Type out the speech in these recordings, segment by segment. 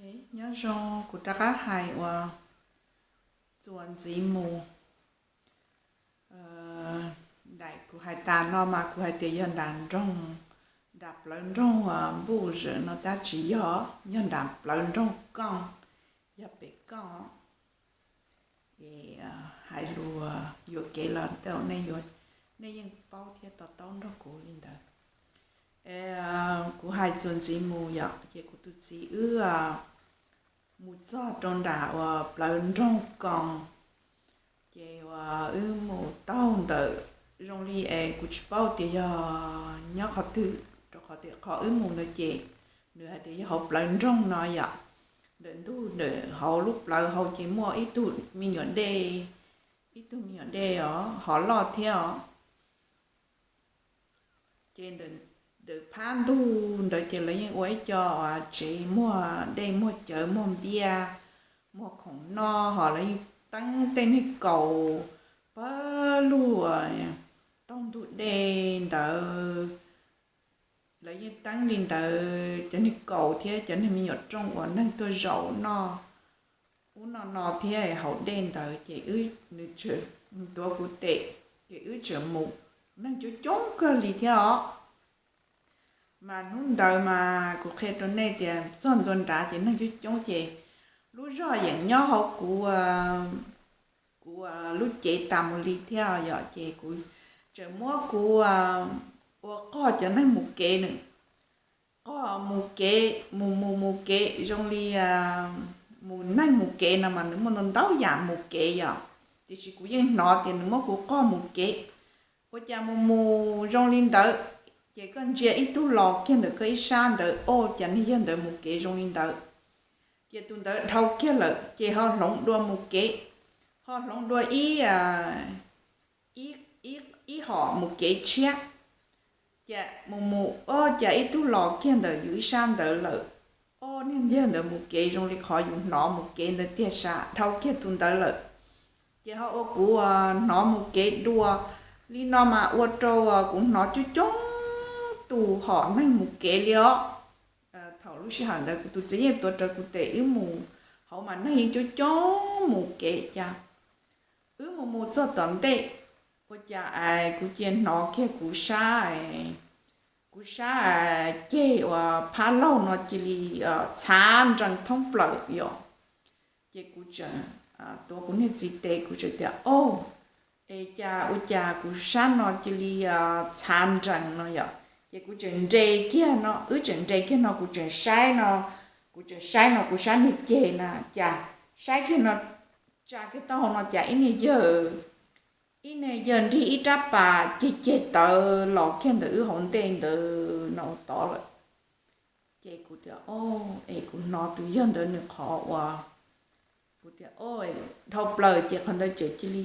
Nyob zoo, kuv rov qab hais uas txuas ntxiv mus. Daim kuv hais tas no mas kuv hais tias yog nram nroog, nram plawv nroog Npuj Zawm no tab tsis yog, yog nram plawv nroog Kooj, yog pem Kooj. Es hais lus yuam kev los tej zaum nej yeej paub thiab to taub nrog kuv li ntawd. Kuv hais txuas ntxiv mus yom, ces kuv tus txiv wb mus txog rau nram uas plawv nroog Kooj, ces uas wb mus taug ntawm, zoo li es kuv tsis paub tias yog nyob qhov twg, rau qhov tias qhov wb mus ntawd ces nws hais tias yog hauv plawv nroog no yom. Ntawm ntug ntawm hauv lub plawv hauv ces muaj ib tug me nyuam dej, ib tug me nyuam dej os, hov loj thiab os. Ces ntawm phab ntug ntawd ces lawv yeej ua ib co tsev muag dej muag cawv muag npiaj, muag khoom noj, ho lawv yeej teeb tej niag kaus pawg lug taug ntug dej ntawd. Lawv yeej teeb li ntawd cov niag kaus thiab cov niag me nyuam rooj uas neeg tuaj zaum noj ub noj no thiab hauv dej ntawd ces nws tuav kuv tes, ces wb tseem mus, neeg coob coob kawg li thiab os. Mas hnub ntawd mas kuv qhia rau nej tias txog ntua nrad ces neeg coob coob ces lub zog yeej nyob hauv kuv, kuv lub cev tas mus li thiab yom, ces kuv tseem muab kuv ua qog cov neeg mus kev nws, qog mus kev mus mus mus kev zoo li mus neeg mus kev no mas nws muaj ntau ntau yam mus kev yom, tiam sis kuv yeej hnov tias nws muab kuv qog mus kev. Ua cas mus mus zoo li ntawd, ces koj ntsia ib tug los kiag ntawm koj ib sab ntawd, o, cas niag yawg ntawd mus kev zoo li ntawd. Ces tus ntawd dhau kiag lawm ces ho hloov dua mus kev, ho hloov dua ib, ib hom mus kev tshiab. Cas mus mus, o, cas ib tug los kiag ntawm yus ib sab ntawd lawm. O, niag yawg ntawd mus kev zoo li qhov yus hnov mus kev ntawd tiag sas, dhau kiag tus ntawd lawm. Ces ho ua kuv hnov mus kev dua li no mas ua rau kuv hnov coob coob tus hom neeg mus kev li os. Thaum lub sij hawm ntawd kuv tus txiv yeej tuav rawv kuv tes wb mus, hauv mas neeg yeej coob coob mus kev cas. Wb mus mus txog tom ntej, ua cas es kuv cia hnov kiag kuv sab, kuv sab ceg uas phab laug no cia li txhav nrees thoob plaws yom. Ces kuv tseem tuav kuv niag txiv tes, kuv tseem tias, o, es cas ua cas kuv sab no cia li txhav nrees no yom. Ces kuv tseem nres kiag no, wb tseem nres kiag no, kuv tseem saib no, kuv tseem saib no kuv sab niag ceg na, cas saib kiag no, tsa kiag taub hau no cas ib niag yawg, ib niag yawg nrig ib rab pas ceg ceg tawv los kiag ntawm wb hauv ntej ntawd no tod lawm. Ces kuv tias, o, es kuv hnov tus yawg ntawd nws qhov uas, kuv tias, o, dhau plaws ces qhov ntawd ces cia li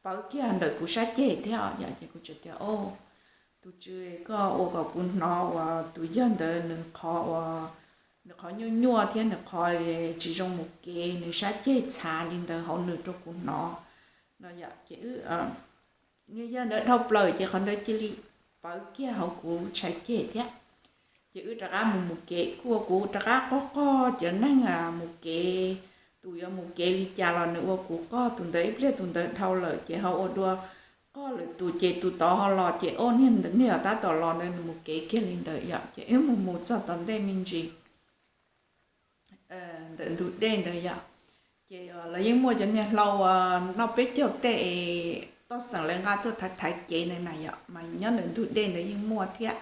pawv kiag ntawm kuv sab ceg thiab yom. Ces kuv tseem tias, o, tus tswv, koj ua kom kuv hnov uas tus yawg ntawd nws qhov uas, nws qhov nyuaj nyuaj thiab nws qhov tsis zoo mus kev, nws sab ceg txhav li ntawd hauv nws rau kuv hnov no yom. Ces niag yawg ntawd dhau plaws ces qhov ntawd cia li pawv kiag hauv kuv tshais ceg thiab. Ces wb rov qab mus mus kev, kuj ua kuv rov qab qog qog cov neeg mus kev, tus yuav mus kev li cas los nws ua kuv qog tus ntawd ib pliag tus ntawd dhau lawm ces ho ua dua qog lwm tus ces tus tod ho los ces o niag ntawd niag tab tom los ntawd nws mus kev kiag li ntawd yom. Ces wb mus mus txog tom ntej me ntsis ntawm ntug dej ntawd yom. Ces lawv yeej muaj cov niag hlau noj peb caug tej es toj xeem lawv nqa tuaj thaiv thaiv kev ntawd na yom, mas nyob ntawm ntug dej ntawd yeej muaj thiab.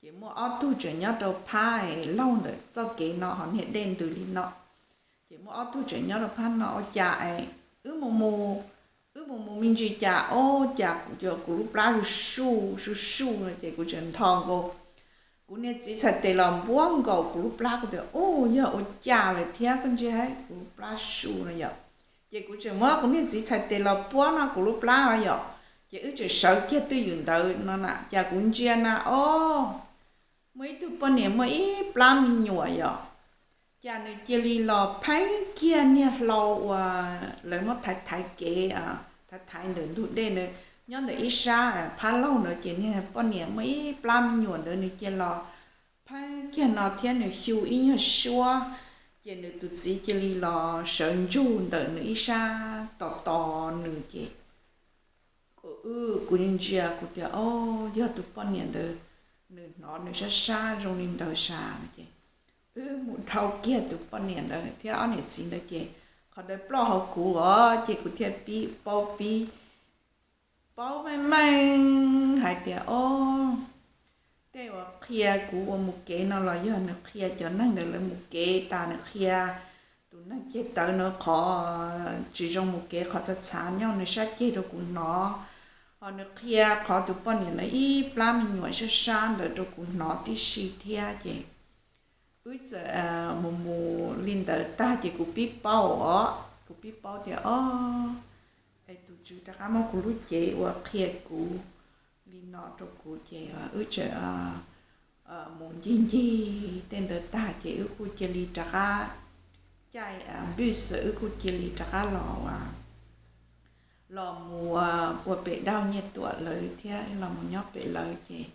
Ces muaj ob tug tseem nyob rau phab laug ntawm txoj kev no ho niag dej ntws li no. Ces muaj ob tug tseem nyob rau phab no ua cas es wb mus mus, wb mus mus me ntsis cas o, cas kuv lub plab suj suj suj suj no ces kuv tseem nthos nkaus kuv niag txiv txhais tes los npuab nkaus kuv lub plab, kuv tias, u, yog ua cas lawm thiab koj ntsia kuv lub plab suj no yom. Ces kuv tseem muab kuv niag txiv txhais tes los puab no kuv lub plab no yom. Ces wb tseem sawv kiag twj ywm ntawd no na, cas kuv ntsia na o, muaj ib tug poj niam muaj ib plab me nyuam yom. Cas nws cia li los pheeb kiag niag hlau uas lawv muab thaiv thaiv kev, thaiv thaiv ntawm ntug dej ntawd, nyob ntawm ib sab phab laug ntawd ces niag poj niam muaj ib plab me nyuam ntawd nws cia los pheeb kiag no thiab nws xyu ib nyuag suab. Ces nws tus txiv cia li los sawv ntsug ntawm nws ib sab tos tos nws ces, kuv, kuv ntsia kuv tias, o, yog tus poj niam ntawd, nws hnov nws sab sab zoo li ntawd sas ces wb mus dhau kiag tus poj niam ntawd thiab ob niam txiv ntawd ces qhov ntawd ploj hauv kuv os, ces kuv thiaj pib paub, pib paub meej meej hais tias, o, tej uas qhia kuv ua mus kev no los yog nws qhia cov neeg ntawd lawv mus kev tas, nws qhia tus neeg ceg tawv no qhov tsis zoo mus kev, qhov txhav txhav nyob nws sab ceg rau kuv hnov, ho nws qhia qhov tus poj niam ntawd ib plab me nyuam sab sab ntawd rau kuv hnov tib si thiab ces wb txawm mus mus li ntawd tag ces kuv pib paub os, kuv pib paub tias, o, es tus tswv rov qab muab kuv lub cev uas qhia kuv li no rau kuv ces wb txawm mus ncig ncig tej ntawd tag ces wb kuj cia li rov qab caij npwj xwm wb kuj cia li rov qab los, los mus ua pem Dauj Nyiaj Tuam lawv thiab los mus nyob pem lawv ces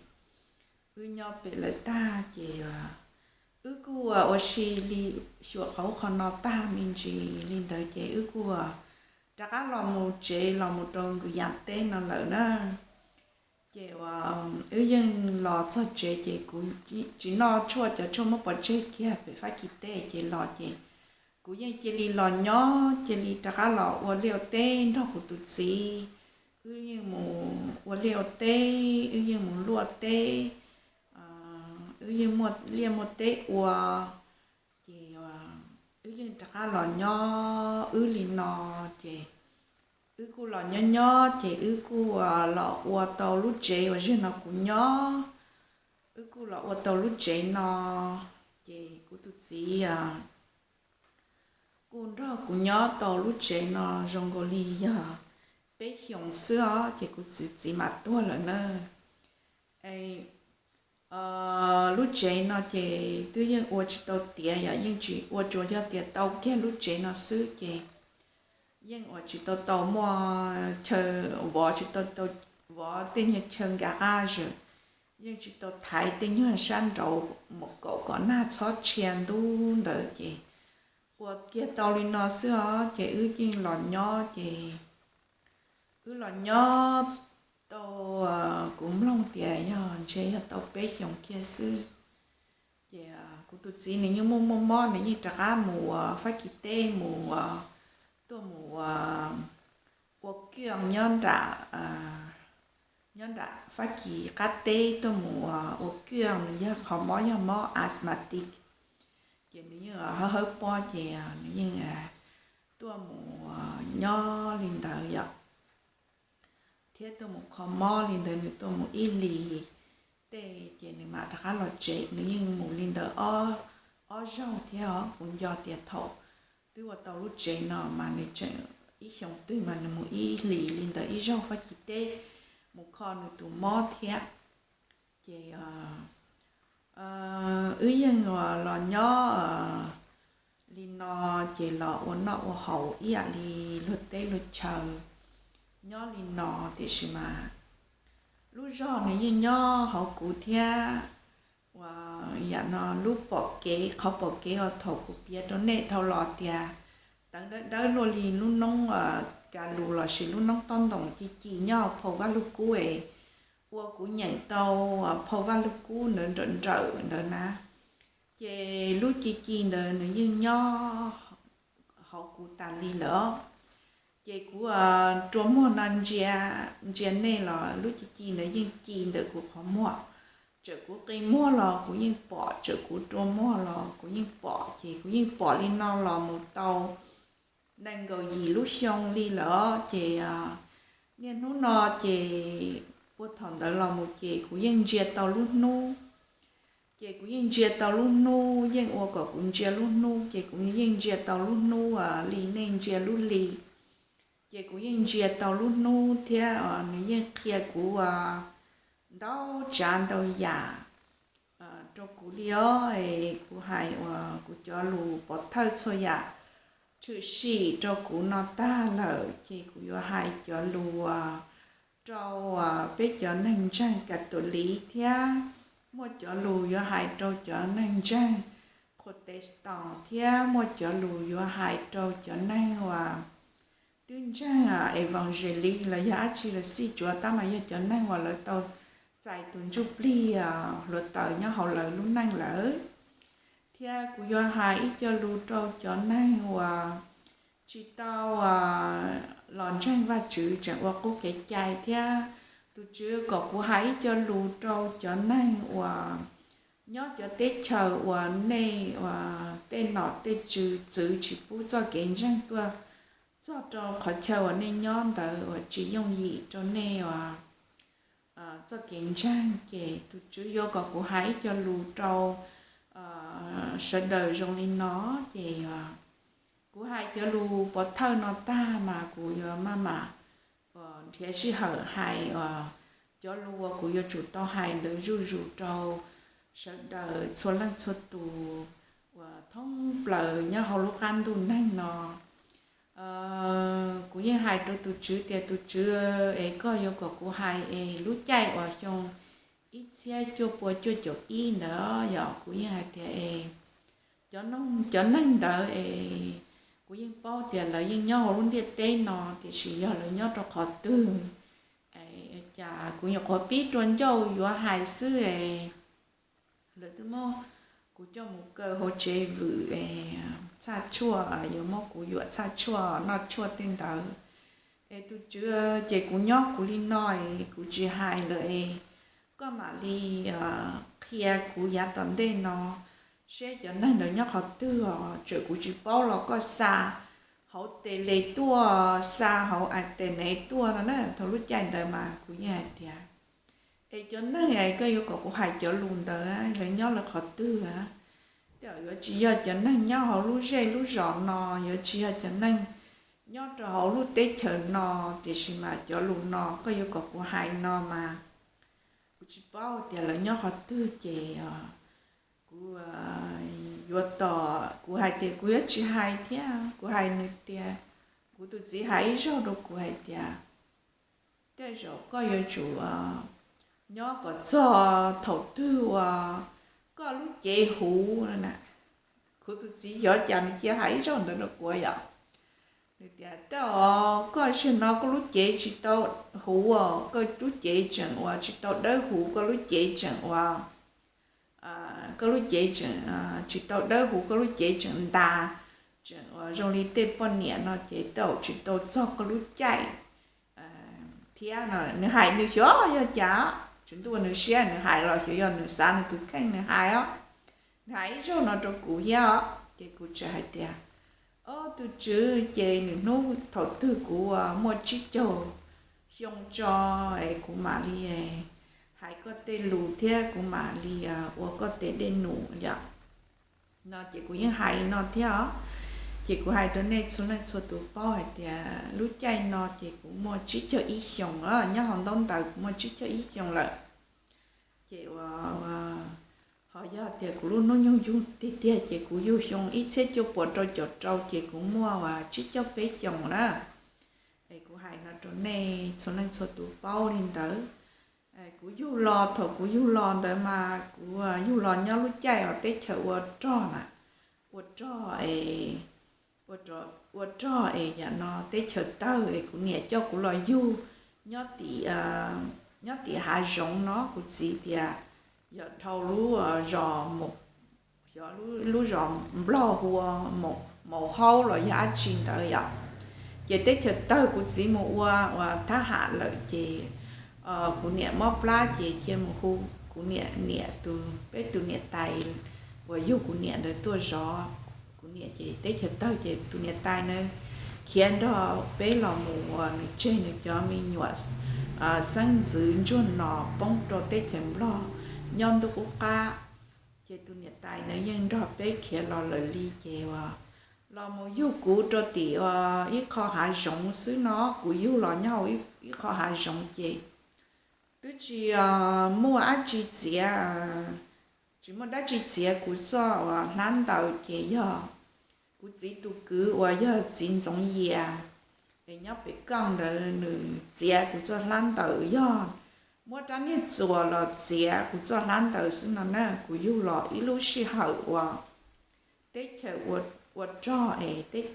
wb nyob pem lawv tag ces wb kuj ua si li xyuas qhov ub qhov no tag me ntsis li ntawd ces wb kuj rov qab los mus tsev los mus rau Nkws Yas teb no lawm na. Ces wb yeej los txog tsev ces kuv tsis noj tshuaj, cov tshuaj muab pov tseg kiag pem Fab Kis teb ces los ces kuv yeej cia li los nyob, cia li rov qab los ua liaj ua teb nrog kuv tus txiv. Wb yeej mus ua liaj ua teb, wb yeej mus luaj teb, wb yeej muaj liaj muaj teb ua. Ces wb yeej rov qab los nyob wb li no ces wb kuj los nyob nyob ces wb kuj los ua tau lub tsev uas zaum no kuv nyob. Wb kuj los ua tau lub tsev no ces kuv tus txiv kuj nrog kuv nyob tau lub tsev no zoo nkaus li yog peb xyoos xwb os ces kuv tus txiv mam tuag lawm na. Lub tsev no ces twb yeej ua tsis tau tiav, yog yeej tsis ua, tsuas yog tias tau kiag lub tsev no xwb ces yeej ua tsis tau tau muaj chaw, vov tsis tau, vov tej nyuag chaw nkag qab zws, yeej tsis tau thaiv tej nyuag sab nraud mus kaum kom nag txhob tshia ntub ntawd ces ua kiag tau li no xwb os ces wb yeej los nyob ces wb los nyob tau, kuv mloog tias yog ntshe yog tau peb xyoos kiag xwb. Ces kuv tus txiv nws yeej muaj muaj mob, nws yeej rov qab mus Fab Kis teb mus, tuaj mus ua kiag nyob nram, nyob nram Fab Kis qab teb tuaj mus ua kiag, nws yog qhov mob yog mob asthmatic. Ces nws yeej hawb hawb pob ces nws yeej tuaj mus nyob li ntawd yom, thiab tuaj mus kho mob li ntawd, nws tuaj mus ib hlis tej ces nws mam rov qab los tsev. Nws yeej mus li ntawd ob zaug thiab os. Kuv nco tias thaum twb ua tau lub tsev no mas nws tseem ib xyoos twg mas nws mus ib hlis li ntawd ib zaug Fab Kis teb mus kho nws tus mob thiab. Ces wb yeej los nyob li no ces los ua noj ua haus ib yam li luag teb luag chaw nyob li no, tiam sis mas lub zog nws yeej nyob hauv kuv thiab. Ua yam no lub pom kev, qhov pom kev uas thaum kuv piav rau nej dhau los tias tawv dawb dawb luaj li lub noob ka lus lossis lub noob tob ntoos ci ci nyob phau Vaj Lug Kub es ua kuv nyeem tau phau Vaj Lug Kub ntawd nrawm nrawm ntawd na. Ces lub ci ci ntawd nws yeej nyob hauv kuv tas li lawm. Ces kuv rua muag no ntsia, ntsia nej los lub ci ci ntawd yeej ci ntawm kuv qhov muag. Txawm kuv qi muag los kuv yeej pom, txawm kuv rua muag los kuv yeej pom. Ces kuv yeej pom li no los mus tau nees nkaum yim lub xyoo li lawm. Ces niaj hnub no ces puag thaum ntawd los mus ces kuv yeej ntsia tau lub hnub. Ces kuv yeej ntsia tau lub hnub, yeej ua kom kuv ntsia lub hnub, ces kuv yeej ntsia tau lub hnub li nej ntsia lub hli. Ces kuv yeej ntsia tau lub hnub thiab nws yeej qhia kuv ntau tsav ntau yam rau kuv li os. Kuv hais uas kuv cov lus pov thawj txhua yam tshwm sim rau kuv no tag lawm, ces kuv yuav hais cov lus rau peb cov neeg ntseeg Kav Tus Liv thiab muaj cov lus yuav hais rau cov neeg ntseeg Protestant thiab muaj cov lus yuav hais rau cov neeg uas twb ntseeg Evangelist los yog dab tsi los xij, tsuav tab mas yog cov neeg uas lawv tau txais tus ntsuj plig hluav taws nyob hauv lawv lub neej lawm. Thiab kuv yuav hais ib co lus rau cov neeg uas tsis tau los ntseeg Vajtswv, tseem ua qub kev cai thiab. Tus Tswv kom kuv hais ib co lus rau cov neeg uas nyob cov teb chaws uas nej uas tej nom tej tswv txwv tsis pub txoj kev ntseeg tuaj txog rau qhov chaw uas nej nyob ntawd uas tsis yooj yim rau nej uas txoj kev ntseeg. Ces tus Tswv yuav kom kuv hais ib co lus rau sawv daws zoo li no. Ces kuv hais cov lus pov thawj no tag mas kuv yuav maj mam nrhiav sij hawm hais cov lus uas kuv yuav tsum tau hais ntawd zuj zus rau sawv daws txhua leej txhua tus uas thoob plaws nyob hauv lub qab ntuj neeg no. Kuv yeej hais rau tus Tswv tias, tus Tswv es, koj yuav kom kuv hais es lub caij uas xyoo ib txhiab cuaj pua cuaj caum ib ntawd yog kuv yeej hais tias es cov neeg ntawd es kuv yeej paub tias lawv yeej nyob hauv lub ntiaj teb no, tiam sis yog lawv nyob rau qhov twg, cas kuv nyuam qhuav pib rua ncauj yuav hais xwb es lawv twb muab kuv coj mus kaw hauv tsev vwm es txhaj tshuaj, yuav muab kuv yuam txhaj tshuaj noj tshuaj tej ntawd. Es tus Tswv, ces kuv nyob kuv li no es kuv tsis hais lawm es koj mam li qhia kuv yav tom ntej no seb cov neeg ntawd nyob qhov twg os, txawm kuv tsis paub los koj xa hauv tes les tuaj, xa hauv tes nev tuaj no na. Thaum lub caij ntawd mas kuv yeej hais tias es cov neeg es koj yuav kom kuv hais cov lus ntawd lawv nyob lawv qhov twg a? Tej zaum yuav tsis yog cov neeg nyob hauv lub zej lub zos no, yuav tsis yog cov neeg nyob rau hauv lub teb chaws no, tiam sis mas cov lus no koj yuav kom kuv hais no mas kuv tsis paub tias lawv nyob qhov twg ces kuv yuav tos, kuv hais tias kuv yuav tsis hais thiab. Kuv hais nws tias, kuv tus txiv hais ib zaug rau kuv hais tias tej zaum koj yuav tsum nyob kom txog thaum twg uas koj lub cev huv. Kuv tus txiv xyov cas nws cia hais ib zaug ntawd rau kuv yom. Nws tias, rau koj zaum no koj lub cev tsis tau huv, koj lub cev tseem uas tsis tau dawb huv, koj lub cev tseem uas koj lub cev tseem tsis tau dawb huv, koj lub cev tseem ntas, tseem uas zoo li tej poj niam no ces tej zaum tsis tau txog koj lub caij thiab no. Nws hais nws xyov yog cas, tswv ntuj ua nws siab nws hais los xyov yog nws xav nws tus kheej nws hais os. Nws hais ib zaug no rau kuv thiab os, ces kuv txawm hais tias, o tus Tswv, ces nws hnub thaum twg kuv muaj tsib caug xyoo tso es kuv mam li hais koj tej lus thiab kuv mam li ua koj tes dej num yom. No ces kuv yeej hais no thiab os. Ces kuv hais rau nej txhua leej txhua tus paub hais tias lub caij no ces kuv muaj tsib caug ib xyoos, nyob hauv ntaub ntawv kuv muaj tsib caug ib xyoos lawm. Ces ua, ho yog tias kuv lub hnub nyoog yug tiag tiag ces kuv yug xyoo ib txhiab cuaj puas rau caum rau ces kuv muaj uas tsib caug peb xyoos na. Es kuv hais no rau nej txhua leej txhua tus paub li ntawd. Kuv yug los, thaum kuv yug los ntawd mas kuv yug los nyob lub caij uas teb chaws ua rog na, ua rog es, ua rog es yam no teb chaws tawg es kuv niam coj kuv los yug nyob tim, nyob tim hav zoov no. Kuv txiv tias yog dhau lub zos, xyov lub zos Nplog hu ua Maus Haub los yog dab tsi ntawd yom. Ces teb chaws tawg, kuv txiv mus ua uas thab ham lawm ces kuv niam mob plab ces cia mus hu kuv niam, niam tus, peb tus niam tais uas yug kuv niam ntawd tuaj zov kuv niam. Ces teb chaws tawg ces tus niam tais na khiav nrog peb los mus uas nws tseg nws cov me nyuam xeeb ntxwv ntsuag no poob rau teb chaws Nplog nyob ntuj qub qab. Ces tus niam tais na yeej nrog peb khiav los lawm li ces uas los mus yug kuv rau tim uas ib qho hav zoov xwb no. Kuv yug los nyob hauv ib qho hav zoov ces twb tsis muaj dab tsi txiav, tsis muaj dab tsi txiav kuv txoj uas hlab ntaws ces yog kuv txiv tus kwv uas yog txiv Ntxoov Yias es nyob pem kooj ntawd nws txiav kuv txoj hlab ntaws, yog muab rab niag txuas los txiav kuv txoj hlab ntaws xwb no na. Kuv yug los ib lub sij hawm uas teb chaws ua rog es teb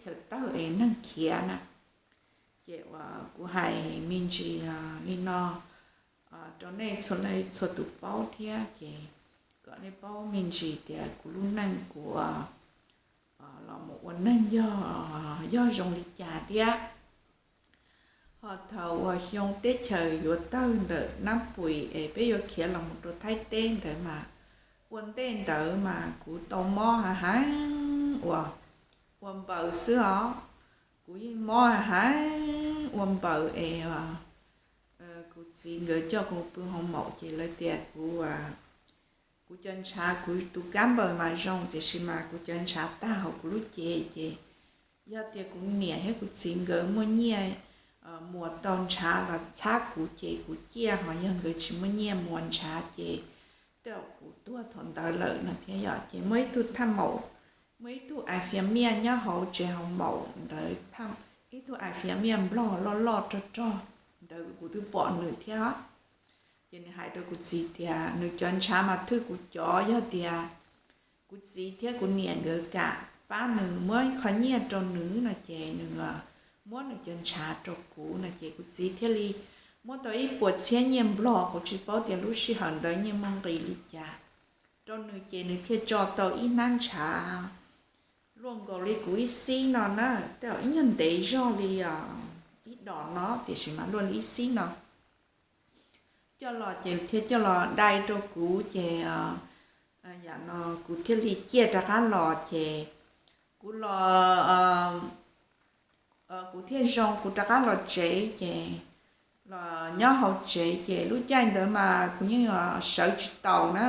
chaws tawg es neeg khiav na. Ces uas kuv hais me ntsis li no rau nej txhua leej txhua tus paub thiab ces kom nej paub me ntsis tias kuv lub neej kuv los mus ua neeg yog zoo li cas thiab. Ho thaum uas xyoo teb chaws yuav tawg ntawm Nab Pum es peb yuav khiav los mus rau Thaib teb ntawd mas, ua ntej ntawd mas kuv tau mob heev heev uas ua npaws xwb os. Kuv yeej mob heev heev ua npaws es kuv txiv nkawd coj kuv pw hoo maum ces lawv tias kuv, kuv cov ntshav, kuv tus kab npaws mas zoo tiam sis mas kuv cov ntshav tag hauv kuv lub cev ces yog tias kuv niam thiab kuv txiv nkawd muaj nyiaj muas tau ntshav los txhab kuv ces kuv ciaj, ho yog nkawd tsis muaj nyiaj muas ntshav ces tej zaum kuv tuag thaum ntawd lawm no thiab yom. Ces muaj ib tug thaj maum, muaj ib tug ais fias miaj nyob hauv tsev hoo maum ntawd, ib tug ais fias miaj nplog loj loj rog rog ntawd kuv twb pom nws thiab. Ces nws hais rau kuv txiv tias nws cov ntshav mas thwj kuv cov, yog tias kuv txiv thiab kuv niam nkawd kam pab nws muab qhov nyiaj rau nws no ces nws muab nws cov ntshav rau kuv no ces kuv txiv thiaj li muab tau ib puas txhiab nyiaj nplog, kuv tsis paub tias lub sij hawm ntawd nyiaj muaj nqis li cas, rau nws ces nws thiaj tso tau ib hnab ntshav luaj nkaus li kuv ib xib no na, tej zaum ib nyuag ntev zog li ib dos no tiam sis mas luaj li ib xib no coj los ces thiaj coj los dai rau kuv ces yam no kuv thiaj li ciaj rov qab los ces kuv los, kuv thiaj zoo kuv rov qab los tsev ces los nyob hauv tsev ces lub caij ntawd mas kuv yeej sawv tsis taus na.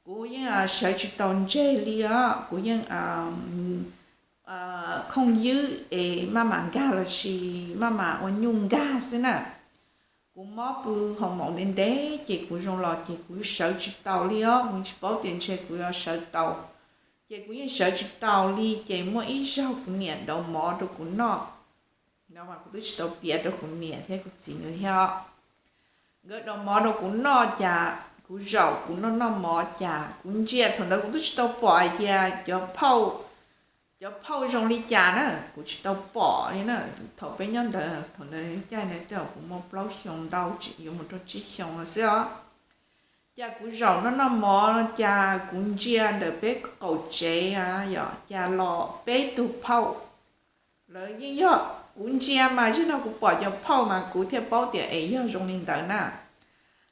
Kuv yeej sawv tsis taus ntseg li os, kuv yeej khooj ywb es maj mam nkag los sis maj mam ua nyuj nkag xwb na. Kuv mob pw hoo maum ntev ntev ces kuv zoo los ces kuv sawv tsis taus li os, kuv tsis paub tias ntshe kuv yuav sawv taus. Ces kuv yeej sawv tsis taus li ces muaj ib zaug kuv niam dauv mov rau kuv noj, no mas kuv twb tsis tau piav rau kuv niam thiab kuv txiv nkawd thiab. Nkawd dauv mov rau kuv noj cas kuv zaum kuv noj noj mov cas kuv ntsia, thaum ntawd kuv twb tsis tau pom hais tias cov phauj, cov phauj zoo li cas na, kuv tsis tau pom li na. Thaum peb nyob ntawd, thaum ntawd caij ntawd tej zaum kuv muaj plaub xyoo ntau, yuav mus rau tsib xyoo xwb os. Cas kuv zaum noj noj mov cas kuv ntsia ntawm peb qaum tsev yom, cas los peb tug phauj. Lawv yeej yog, kuv ntsia mas zaum no kuv pom cov phauj mas kuv thiaj paub tias es yog zoo li ntawd na.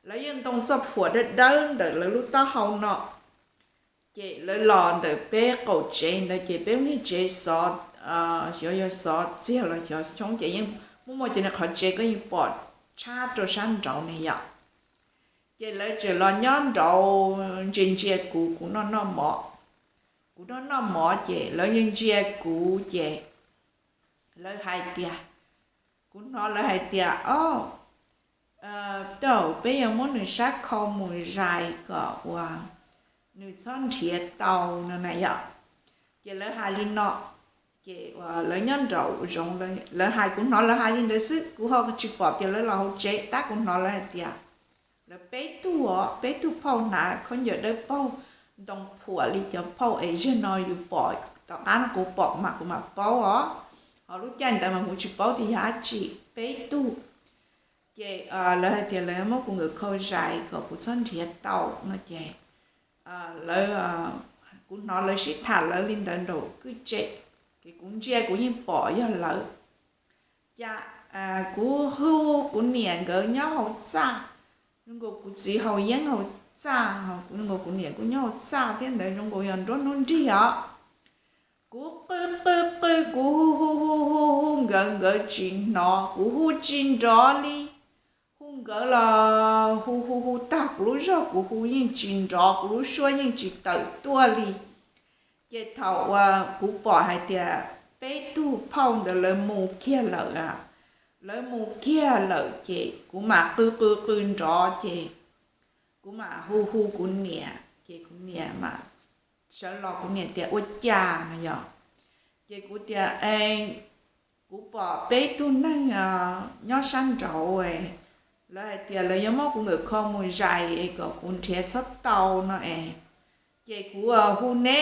Lawv yeej ntoo txoj phuam dawb dawb ntawm lawv lub taub hau no, ces lawv los ntawm peb qaum tsev ntawd ces peb lub niag tsev xov, xyov yog xov txiag los xyov xyoob ces yeej muaj muaj cov niag qhov tsev koj yeej pom tshab rau sab nraud ne yom. Ces lawv tseem los nyob nraud ntsia ntsia kuv, kuv noj noj mov. Kuv noj noj mov ces lawv ntsia ntsia kuv ces lawv hais tias, kuv hnov lawv hais tias, o, tej zaum peb yuav muab nws sab khau mus zais kom uas nws txhob nrhiav tau no na yom. Ces lawv hais li no, ces uas lawv nyob nraum zoov, lawv hais, kuv hnov lawv hais li ntawd xwb, kuv ho tsis pom tias lawv los hauv tsev, tab kuv hnov lawv hais tias lawv peb tug os, peb tug phauj hnav khaub ncaws dawb paug ntoo phuam li cov phauj es zaum no yus pom, tom qab no kuv pom mas kuv mam paub os. Ho lub caij ntawd mas kuv tsis paub tias yog dab tsi, peb tug. Ces lawv hais tias lawv muab kuv nkawm khau zais kom kuv txhob nrhiav tau no ces lawv, kuv hnov lawv sib tham lawv li ntawd nraum kwj tse, ces kuv ntsia kuv yeej pom yog lawv. Cas kuv hu kuv niam nkawd nyob hauv txaj, zoo nkaus kuv txiv haus yeeb hauv txaj, zoo nkaus kuv niam kuj nyob hauv txaj thiab ntawd, zoo nkaus yog nruab hnub nrig os. Kuv qw qw qw, kuv hu hu hu hu hu nkawd, nkawd tsis hnov, kuv hu tsis nrov li. Hu nkawd los hu hu hu tag kuv lub zog, kuv hu yeej tsis nrov, kuv lub suab yeej tsis tawm tuaj li. Ces thaum uas kuv pom hais tias peb tug phauj ntawd lawv mus kiag lawm, lawv mus kiag lawm ces kuv mam qw qw qw nrov ces kuv mam hu hu kuv niam ces kuv niam mam sawv los, kuv niam tias ua cas no yog. Ces kuv tias, kuv pom peb tug neeg nyob sab nraud, lawv hais tias lawv yuav muab kuv nkawm khau mus zais kom kuv nrhiav txhob tau no es, ces kuv hu ne